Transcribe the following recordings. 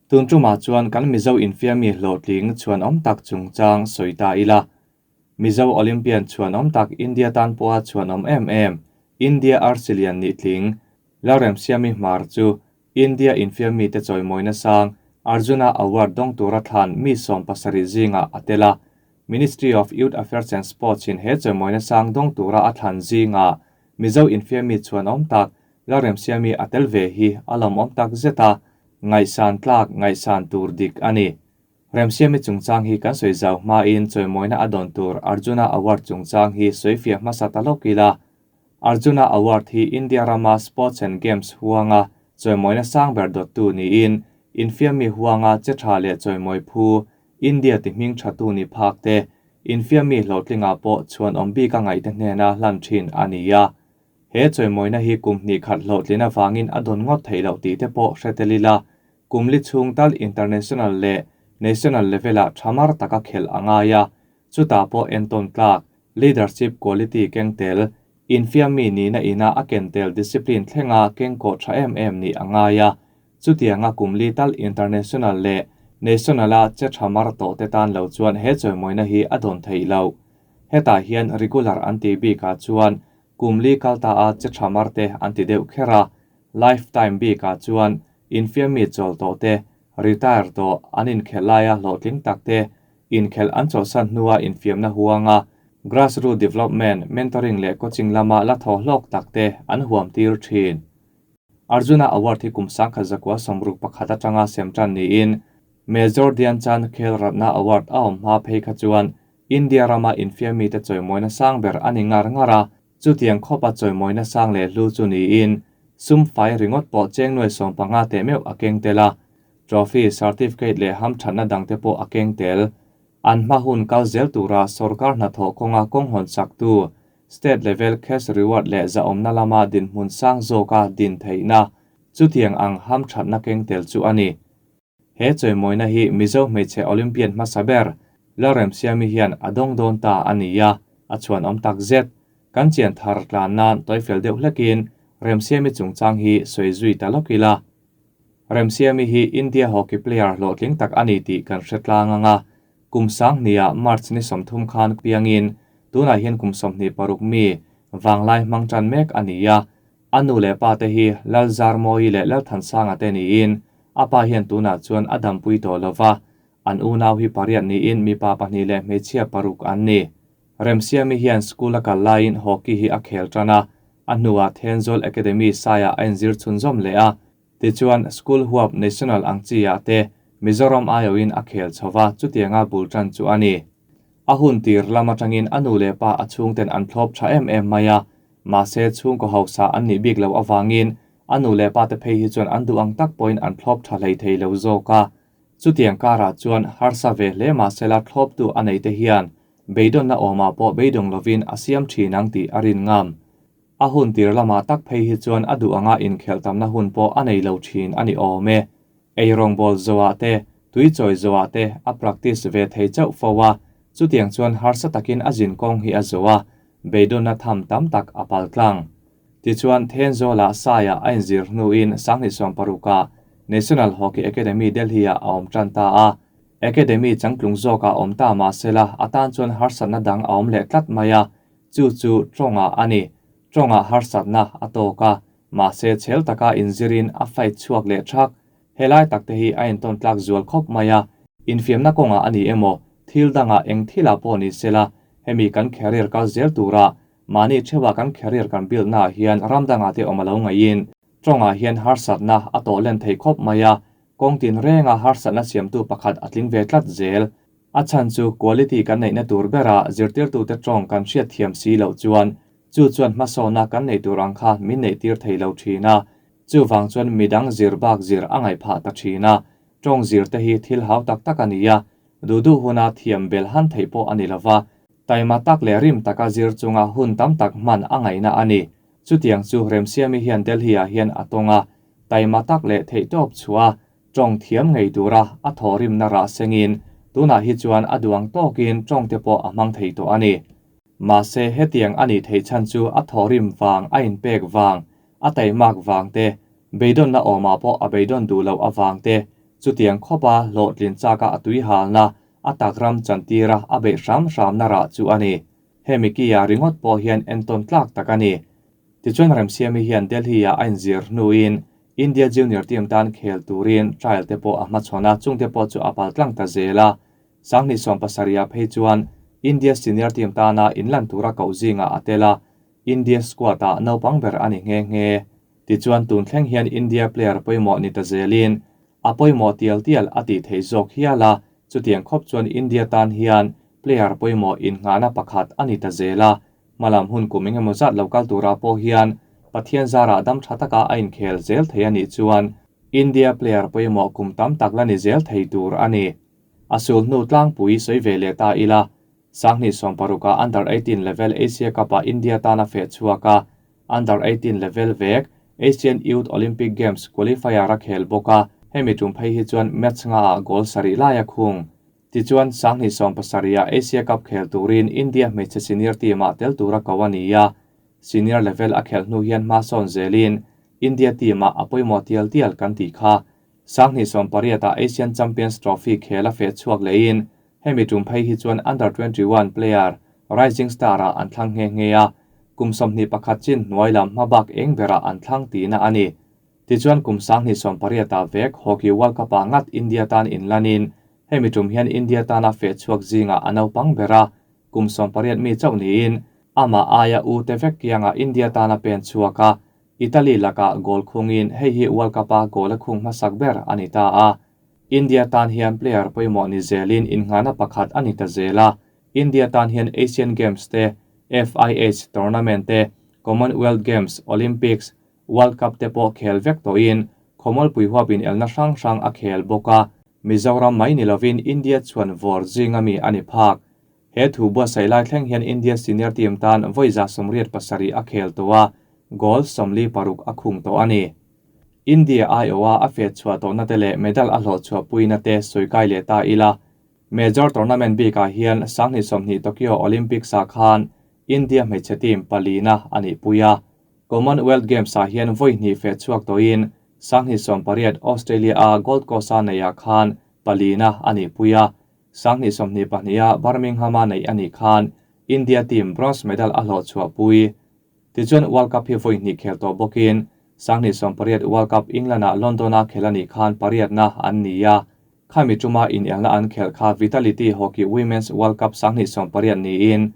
Tun tumah chuan kan Mizo infiammi hlawhtling chhuanawm tak chungchang sawi ta ila. Mizo Olympian chhuanawm tak India tan pawha chhuanawm em em, India Arsi lian nih tling, Lalremsiami Hmar chu India infiammi te chawimawina sang Arjuna Award dawng tura thlan mi 70 zingah a tel a. Ministry of Youth Affairs and Sports in he chawimawina sang dawng tura a thlan zingah Mizo infiammi chhuanawm tak Lalremsiami a tel ve hi a lawmawm tak zet a, ngaihsan tlak ngaihsan tur dik a ni. Remsiami chungchang hi kan sawi zau hmain chawimawina a dawn tur Arjuna Award chungchang hi sawifiah hmasa ta lawk ila. Arjuna Award hi India rama Sports and Games huanga chawimawina sang ber dawttu niin infiammi huanga che tha leh chawimawi phu India ti hming thatu ni phak te infiammi hlawhtlinga pawh chhuanawm bik a ngaihte hnena hlan thin a ni a. He chawimawina hi kum hnih khat hlawhtlin avangin a dawn ngawt theih loh tih te pawh hre tel ila. Kum li chhung tal international leh national level-ah thamar taka khelh a ngai a, chutah pawh entawn tlak, leadership quality keng tel, infiammi nihna ina a ken tel discipline thlenga kengkawh tha em em nih a ngai a, chutianga kum li tal international leh national-a che thamar tawh te tan lo chuan he chawimawina hi a dawn theih loh. Hetah hian regular an tih bikah chuan kum li kal ta a che thamar te an ti deuh kher a, lifetime bikah chuan infiammi chawl tawh te, retire tawh an inkhelh laia hlawhtling tak te, inkhelh an chawlhsan hnua infiamna huanga grassroots development, mentoring leh coaching lama la thaw hlawk tak te an huam tir thin. Arjuna Award hi kum 1961 atanga sem tan niin Major Dhyan Chand Khel Ratna Award a awm hma phei kha chuan India rama infiammi te chawimawina sang ber a ni ngar ngar a, chutiang khawpa chawimawina sang leh hlu chu niin sum fai ringawt pawh cheng nuai 15 teh meuh a keng tel a, trophy, certificate leh ham thatna dang te pawh a keng tel. An hma hun kal zel tura sarkar hnathawh kawnga kawng hawn sak tu, state level cash reward leh zaawmna lama dinhmun sang zawka din theihna, chutiang ang ham thatna keng tel chu a ni. He chawimawina hi Mizo hmeichhe Olympian hmasa ber Lalremsiami hian a dawng dawn ta a ni a, a chhuanawm tak zet. Kan chian thar tlan nan tawifel deuh hlekin Remsiami chungchang hi sawi zui ta lawk ila. Remsiami hi India hockey player hlawhtling tak a ni tih kan hre tlang anga, kum 2000 March ni 30 khan piangin tunah hian kum 26 mi vanglai hmang tan mek a ni a, a nu leh pa te hi Lalzar Mawi leh Lalthansanga te niin a pa hian tunah chuan a dampui tawh lova, an unau hi pariat niin mipa 2 leh hmeichhia 6 an ni. Remsiami hian school a kal laiin hockey hi a khel tan a, a hnuah Thenzawl Academy saia a inzir chhunzawm leh a, tichuan school huap national ang chi ah te Mizoram aiawin a khel chhowa chutianga bul tan chu a ni. A hun tir lam atangin a nu leh pa a chhungten an thlawp tha em em mai a, mahse chhungkaw hausa an nih bik lo awangin a nu leh pa te phei hi chuan an duh ang tak pawhin an thlawp tha hlei thei lo zawk a. Chutiang karah chuan harsa ve hle mahsela thlawp tu a nei te hian beidawna awmah pawh beidawng lovin a siam thin ang tih a rin ngam. A hun tir lamah tak phei hi chuan a duh anga inkhelh tamna hun pawh a nei lo thin a ni awm e. Ei rawng bawl zawah te, tui chawi zawah te a practice ve thei chauh fo a, chutiang chuan harsa takin a zin kawng hi a zo a, beidawna tham tam tak a pal tlang. Tichuan Thenzawla saia a inzir hnuin 1960 National Hockey Academy Delhi ah a awm tan ta a. Academy changtlung zawk a awm ta mahsela atan chuan harsatna dang a awm leh tlat mai a, chu chu tonga a ni. Tonga harsatna a tawk a, mahse chhel taka inzirin a fight chhuak leh thak. Helai tak te hi a intawn tlak zual khawp mai a, infiamna kawnga a ni emaw, thil danga eng thila pawh ni sela, hemi kan career kal zel tura mani thewa kan career kan build na hian ramdanga te awm alo ngaiin tonga hian harsatna a tawh len thei khawp mai a, kawng tin renga harsatna siamtu pakhat a tling ve tlat zel. A chan chu quality kan neihna tur bera zirtirtu te tawng kan hriat thiam si loh chuan chu chuan hmasawna kan nei tur ang kha min nei tir thei lo thin a, chu wang chuan midang zir bak zir a ngai phah ta thin a, tawng zir te hi thil hau tak tak a ni a, du du huna thiam bel han thei pawh a ni lova, taima tak leh rim taka zir chunga hun tam tak hman a ngaihna a ni. Chutiang chu Remsiami hian Delhi ah hian a tawnga, taima tak leh theih tawp chua, tawng thiam ngei tura a thaw rimna rah sengin, tunah hi chuan a duang tawkin tawng te pawh a hmang thei tawh a ni. Mahse hetiang a ni thei chan chu a thaw rim wang a inpek wang, a taimak wang te, beidawna awmah pawh a beidawn duh loh awang te, Chutiang khawpa hlawhtlin chaka a tuihalna, a takram chantira a beih hram hramna rah chu a ni. Hemi kia ringawt pawh hian entawn tlak tak a ni. Tichuan Remsiami hian Delhi-ah a inzir hnuin India Junior team tan khel turin trial te pawh a hmachhawn a, chungte pawh chu a pal tlang ta zel a. Sanghnih sawmpasarihah phei chuan India senior team tana inlan tura koh zingah a tel a, India squad-ah naupang ber a ni nghe nghe. Tichuan tun thleng hian India player pawimawh ni ta zelin a pawimawh tial tial a tih theih zawk hial a, chutiang khawp chuan India tan hian player pawimawh innghahna pakhat a ni ta zel a, hmalam hun kum engemaw zat lo kal turah pawh hian Pathian zarah dam tha taka a inkhel zel thei a nih chuan India player pawimawh kum tam tak la ni zel thei tur a ni. A sul hnu tlangpui sawi ve leh ta ila, Sanghnih sawmparuka Under 18 level Asia Cup-ah India tan a feh chhuak a, Under 18 level vek Asian Youth Olympic Games qualifier a khel bawk a, hemi tum phei hi chuan match ngaah goal sarih lai a khung. Tichuan, Sanghnih sawmpasarihah Asia Cup khel turin India hmeichhe senior team-ah tel tura ko a ni a, senior level a khelh hnu hian hma sawn zelin India team-ah a pawimawh tial tial kan tih kha. Sanghnih sawmpariatah Asian Champions Trophy khel a feh chhuak lehin Hemi tum phei hi chuan Under 21 player Rising Star-ah an thlang nghe nghe a, kum 21 chin hnuai lam hmabak eng berah an thlang tihna a ni. Tichuan kum 2018-ah vek Hockey World Cup-ah ngat India tan inlanin hemi tum hian India tana feh chhuak zingah a naupang ber a, kum 18 mi chauh niin amah aia u te vek kiangah India tana pen chhuak a, Italy lakah goal khungin hei hi World Cup-a goal a khung hmasak ber a ni ta a. India tan hian player pawimawh ni zelin innghahna pakhat a ni ta zel a, India tan hian Asian Games te, FIH tournament te, Commonwealth Games, Olympics, World Cup te pawh khel vek tawhin khawmawlpui huap inelna hrang hrang a khel bawk a, Mizoram mai ni lovin India chuan vawr zinga mi a ni phak. He thu buatsaih lai thleng hian India senior team tan vawi 187 a khel tawh a, goal 46 a khung tawh a ni. India aiawha a fet chhuah tawhna te leh medal a hlawh chhuah puina te sawi kai leh ta ila. Major tournament bikah hian 2020 Tokyo Olympics-ah khan India hmeichhe team palina a nih pui a. Commonwealth Games-ah hian vawi hnih fet chhuak tawhin 2018 Australia-a Gold Coast-a neihah khan palina a nih pui a. 2022-a Birmingham-a neih a nih khan India team bronze medal a hlawh chhuah pui. Tichuan World Cup hi vawi hnih khel tawh bawkin 2018 World Cup England-ah London-a khel a nih khan pariatna an ni a. Khami tuma inelna an khelh kha Vitality Hockey Women's World Cup 2018 niin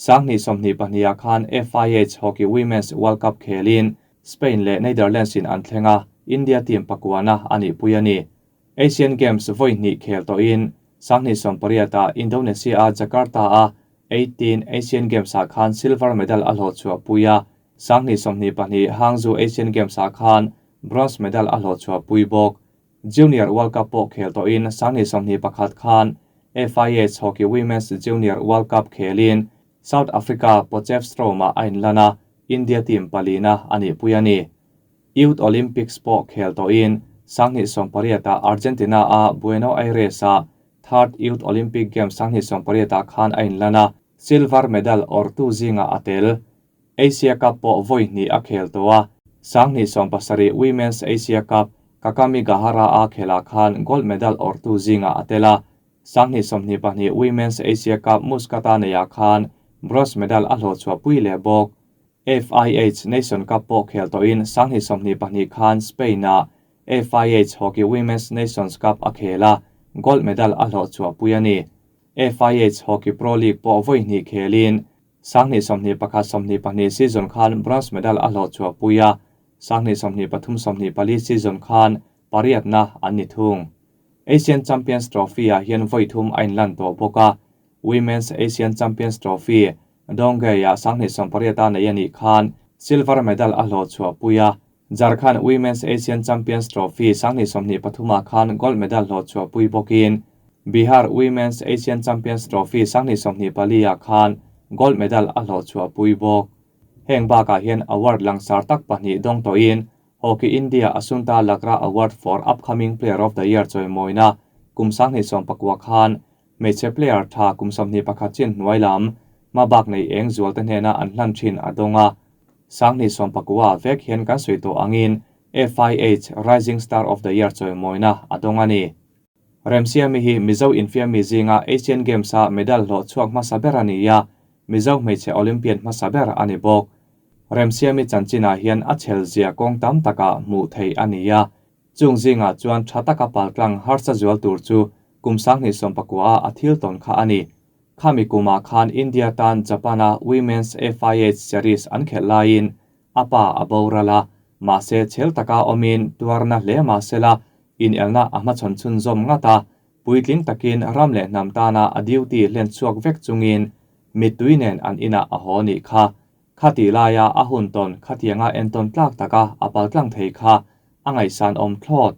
2022-ah khan FIH Hockey Women's World Cup khelin Spain leh Netherlands-in an thleng a, India team pakuana a nih pui a ni. Asian Games vawi hnih khel tawhin 2018-ah Indonesia-a Jakarta-a 18 Asian Games-ah khan silver medal a hlawh chhuah pui a, 2022 Hangzhou Asian Games-ah khan bronze medal a hlawh chhuah pui bawk. Junior World Cup pawh khel tawhin 2021 khan FIH Hockey Women's Junior World Cup khelin South Africa Potchefstroom-ah a inlan a, India team palina a nih pui a ni. Youth Olympics pawh khel tawhin 2018-ah Argentina-a Buenos Aires-ah Third Youth Olympic Games 2018-ah khan a inlan a, silver medal awrtu zingah a tel. Asia Cup pawh vawi hnih a khel tawh a, 2017 Women's Asia Cup Kakamigahara-a khelah khan gold medal awrtu zingah a tel a, 2022 Women's Asia Cup Muscat-a neihah khan bronze medal a hlawh chhuah pui leh bawk. FIH Nation Cup pawh khel tawhin 2022 khan Spain-ah FIH Hockey Women's Nations Cup a khel a, gold medal a hlawh chhuah pui a ni. FIH Hockey Pro League pawh vawi hnih khelin 2021-22 season khan bronze medal a hlawh chhuah pui a, 2023-24 season khan pariatna an ni thung. Asian Champions Trophy-ah hian vawi thum a inlan tawh bawk a, Women's Asian Champions Trophy Dongei-ah 2018-a nei a nih khan silver medal a hlawh chhuah pui a, Jharkhand Women's Asian Champions Trophy 2023-ah khan gold medal hlawh chhuah pui bawkin Bihar Women's Asian Champions Trophy 2024-ah khan gold medal a hlawh chhuah pui bawk. Heng bakah hian award langsar tak pahnih dawng tawhin Hockey India Asunta Lakra Award for Upcoming Player of the Year chawimawina kum 2019 khan hmeichhe player tha kum 21 chin hnuai lam hmabak nei eng zual te hnena an hlan thin a dawng a. 2019 vek hian kan sawi tawh angin FIH Rising Star of the Year chawimawina a dawng a ni. Remsiami hi Mizo infiammi zinga Asian Games-a medal hlawh chhuak hmasa ber a ni a, Mizo hmeichhe Olympian hmasa ber a ni bawk. Remsiami chanchinah hian a chhel zia kawng tam takah hmuh theih a ni a, chung zingah chuan tha taka paltlang harsa zual tur chu kum 2019-a a thil tawn kha a ni. Khami kumah khan India tan Japan-a Women's FIH Series an khelh laiin a pa a boral a, mahse chhel taka awmin tuarna hle mahsela inelna a hmachhawn chhunzawm ngat a, puitling takin ram leh hnam tana a duty hlen chhuak vek chungin mittui nen an inah a haw nih kha. Khati laia a hun tawn khatianga entawn tlak taka a paltlang thei kha a ngaihsan awm thlawt.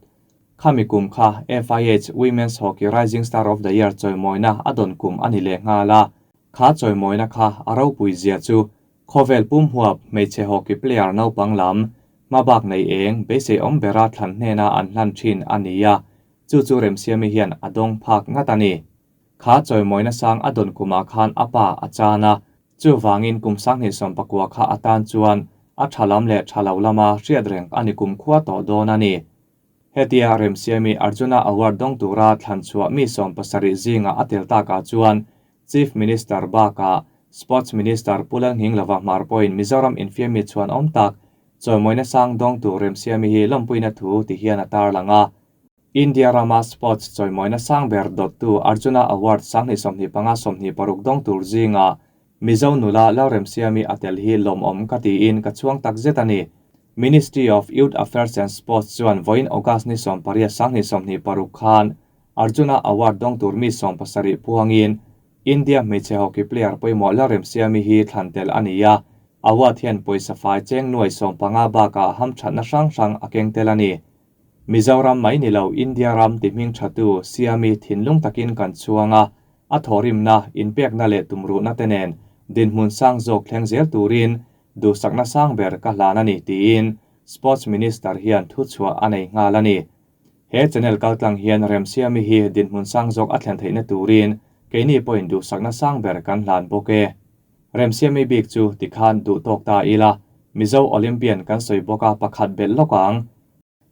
Khami kum kha FIH Women's Hockey Rising Star of the Year chawimawina a dawn kum a ni leh nghal a, kha chawimawina kha a ropui zia chu Khawvel pum huap hmeichhe hockey player naupang lam hmabak nei eng beisei awm bera thlan hnena an hlan thin a ni a, chu chu Remsiami hian a dawng phak ngat a ni. Kha chawimawina sang a dawn kumah khan a pa a chan a, chuvangin kum 2019 kha a tan chuan a tha lam leh tha lo lama hriat reng a ni kumkhua tawh dawn a ni. Hetia Remsiami Arjuna Award dawng tura thlan chhuah mi 70 zinga a tel takah chuan Chief Minister bakah Sports Minister Pu Lalnghinglova hmar pawhin Mizoram infiammi chhuan awm tak chawimawina sang dawng tur Remsiami hi lawmpuina thu ti hian a tarlang a. India rama sports chawimawina sang ber dawttu Arjuna Award 2025 26 dawng tur zinga Mizo nula Lalremsiami a tel hi lawmawm ka tiin ka chhuang tak zet a ni. Ministry of Youth Affairs and Sports chuan vawiin August ni 18 2026 khan Arjuna Award dawng tur mi 70 puangin India hmeichhe hockey player pawimawh Lalremsiami hi thlan tel a ni a, award hian pawisa fai cheng nuai 15 bakah hamthatna hrang hrang a keng tel a ni. Mizoram mai ni lo India ram ti hming thatu Siami thinlung takin kan chhuang a, a thawrimna, inpekna leh tumruhna te nen dinhmun sang zawk thleng zel turin duhsakna sang ber ka hlan a ni tiin Sports Minister hian thu chhuah a nei nghal a ni. He channel kaltlang hian Remsiami hi dinhmun sang zawk a thlen theihna turin keini pawhin duhsakna sang ber kan hlan bawk e. Remsiami bik chu tikhan duh tawk ta ila, Mizo Olympian kan sawi bawk a pakhat belh lawk ang.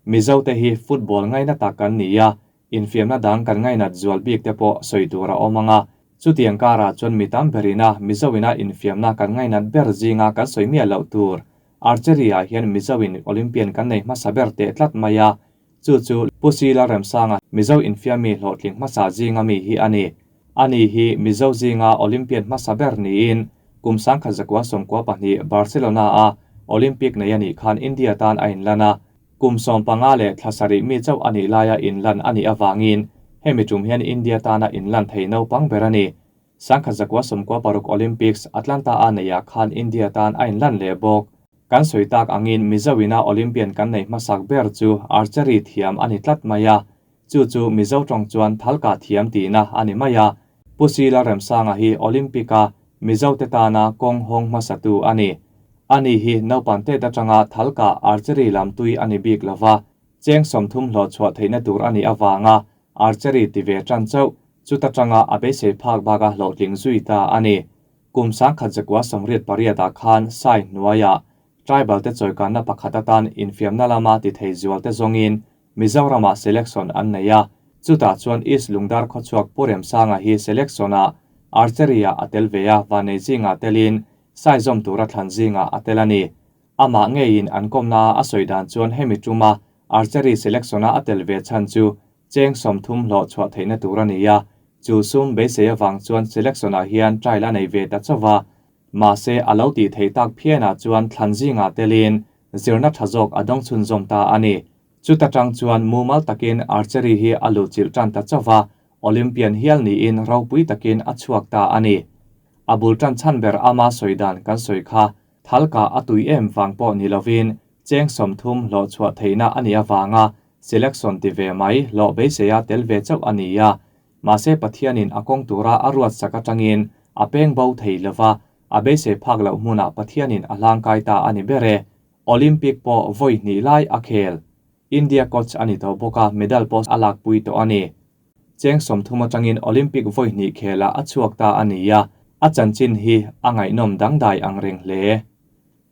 Mizo te hi football ngaina tak kan ni a, infiamna dang kan ngainat zual bik te pawh sawi tur a awm ang a. Chutiang karah chuan mi tam berina Mizo ina infiamna kan ngainat ber zinga kan sawi miah loh tur Archery ah hian Mizo in Olympian kan nei hmasa ber teh tlat mai a, chu chu Pu Sila Remsanga Mizo infiammi hlawhtling hmasa zinga mi hi a ni. Ani hi Mizo zinga Olympian hmasa ber niin kum 1992 Barcelona a Olympic nei a nih khan India tan a inlan a, kum 15 leh thla sarih mi chauh a nih laia inlan a nih avangin hemi tum hian India tana inlan thei naupang ber a ni. 1996 Olympics Atlanta a neiah khan India tan a inlan leh bawk. Kan sawi tak angin Mizo ina Olympian kan nei hmasak ber chu archery thiam a ni tlat mai a, chu chu Mizo tawng chuan thalka thiam tihna a ni mai a. Pu Sila Remsanga hi Olympic a Mizo te tana kawng hawng hmasatu a ni. Ani hi naupang tet atanga thalka archery lam tui a ni bik lova, cheng 30 hlawh chhuah theihna tur a nih avanga archery ti ve tan chauh chuta tanga a beisei phak baka hlawhtling zui ta a ni. Kum 1988 ah khan sai hnuaia tribal te chawikanna pakhat atan infiamna lama ti thei zual te zawngin Mizorama selection an nei a, chutah chuan East Lungdar khawchhuak Pu Remsanga hi selection a archery ah a tel ve a, vanei zinga telin sai zawm tura thlan zinga a tel a ni. Amah ngeiin an kawmna a sawi dan chuan hemi tuma archery selection a a tel ve chhan chu cheng 30 hlawh chhuah theihna tur a ni a, chu sum beisei awang chuan selection ah hian trial a nei ve ta chauha, mahse a lo ti thei tak phianah chuan thlan zinga telin zirna tha zawk a dawng chhun zawm ta a ni. Chuta tang chuan mumal takin archery hi a lu chilh tan ta chauha, Olympian hial niin ropui takin a chhuak ta a ni. A bul tan chhan ber ama sawi dan kan sawi kha thalka a tui em wang pawh ni lovin cheng 30 hlawh chhuah theihna a ni awanga selection ti ve mai hlawh beiseia tel ve chauh a ni a. Mahse Pathianin a kawng tura a ruat sak atangin a peng bo thei lova, a beisei phak loh hmunah Pathianin a hlangkai ta a ni ber e. Olympic pawh vawi hnih lai a khel. India coach a ni tawh bawk a, medal pawh a lak pui tawh a ni. Cheng 30 atangin Olympic vawi hnih khela a chhuak ta a ni a, a chanchin hi a ngaihnawm dangdai ang reng hle.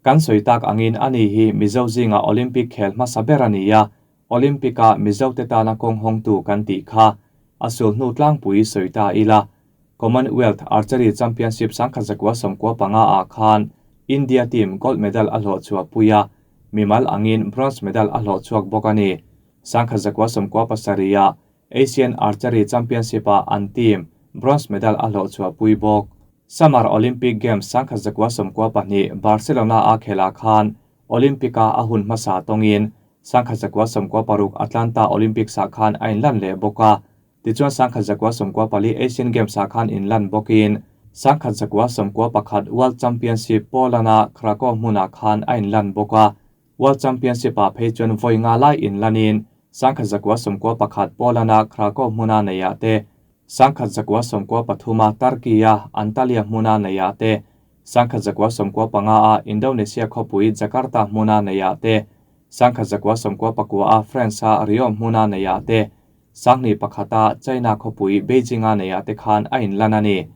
Kan sawi tak angin ani hi Mizo zinga Olympic khel hmasa ber a ni a, Olympic-a Mizote tana kawng hawngtu kan tih kha a sulhnu tlangpui sawi ta ila. Commonwealth Archery Championship 1995 ah khan India team gold medal a hlawh chhuah pui a, mimal angin bronze medal a hlawh chhuak bawk a ni. 1997 ah Asian Archery Championship-ah an team bronze medal a hlawh chhuah pui bawk. Summer Olympic Games 1992 Barcelona-a khelhah khan Olympic-a a hun hmasa tawngin 1996 Atlanta Olympics-ah khan a inlan leh bawk a. Tichuan 1994 Asian Games-ah khan inlan bawkin 1991 World Championship Poland-a Krakow hmunah khan a inlan bawk a. World Championship-ah phei chuan vawi nga lai inlanin 1991 Poland-a Krakow hmuna neiah te, 1993 Turkey-a Antalya hmuna neiah te, 1995-a Indonesia khawpui Jakarta hmuna neiah te, 1999-a France-a Rio hmuna neiah te, 2001-a China khawpui Beijing-a neiah te khan a inlan a ni.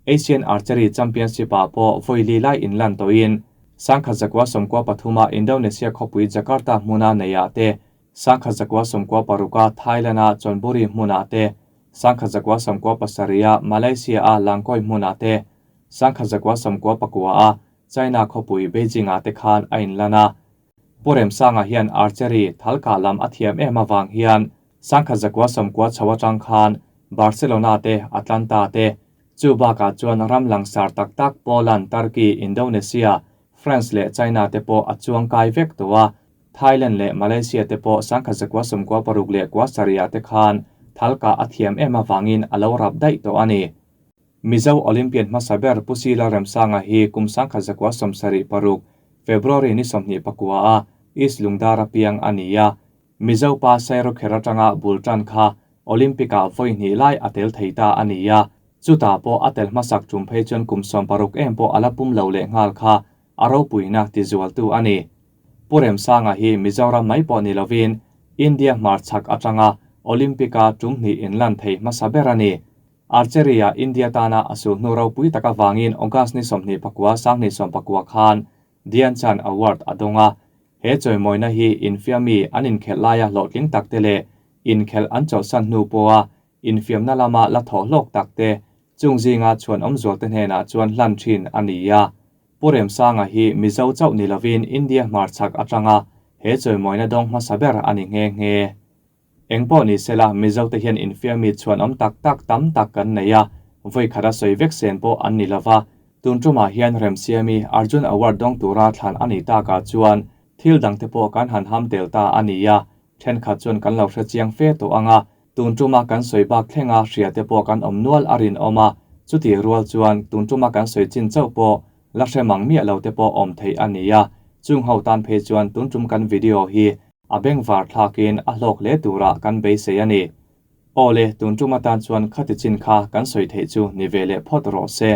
Asian Archery Championship-ah pawh vawi li lai inlan tawhin 1993-a Indonesia khawpui Jakarta hmuna neiah te, 1996-a Thailand-a Chonburi hmunah te, 1997-a Malaysia-a Langkawi hmunah te, 1999-a China khawpui Beijing-ah te khan a inlan a. Pu Remsanga hian archery thalkah lam a thiam em avang hian 1990 chho atang khan Barcelona te, Atlanta te, chu bakah chuan ram langsar tak tak Poland, Turkey, Indonesia, France leh China te pawh a chuang kai vek tawh a, Thailand leh Malaysia te pawh 1996 leh 97 te khan thalkah a thiam em avangin a lo rap daih tawh a ni. Mizo Olympian hmasa ber Pu Sila Remsanga hi kum 1976 February ni 29 a East Lungdara piang a ni a, Mizo pa Sairawkher atanga bul tan kha Olympic-ah vawi hnih lai a tel thei ta a ni a, chutah pawh a tel hmasak tum phei chuan kum 60 em pawh a la pum lo leh nghal kha a ropuina tizualtu a ni. Pu Remsanga hi Mizoram mai pawh ni lovin India hmarchhak atanga Olympic-a tum hnih inlan thei hmasa ber a ni. Archery-ah India tana a sulhnu ropui tak avangin August ni 29 2019 khan Dhyan Chand Award a dawng a. He chawimawina hi infiammi an inkhelh laia hlawhtling tak te leh inkhelh an chawlhsan hnu pawha infiamna lama la thawh hlawk tak te chung zinga chhuan awmzualte hnenah chuan hlan thin a ni a. Pu Remsanga hi Mizo chauh ni lovin India hmarchhak atanga he chawimawina dawng hmasa ber a ni nghe nghe. Engpawh ni sela, Mizote hian infiammi chhuan awm tak tak tam tak kan nei a, vawi khat a sawi vek sen pawh an ni lova. Tun tumah hian Remsiami Arjun Award dawng tura thlan a nih takah chuan thil dangte pawh kan han ham tel ta a ni a, thenkhat chuan kan lo hre chiang fe tawh ang a, tun tuma kan sawi bak thlenga hriate pawh kan awm nual a rinawm a, chutih rual chuan tun tuma kan sawi chin chauh pawh la hre mang miah lo te pawh awm theih a ni a, chung ho tan phei chuan tun tum kan video hi a bengvar thlakin a hlawk hle turah kan beisei a ni. Awle, tun tum atan chuan khati chin kha kan sawi theih chu ni ve leh phawt rawh se.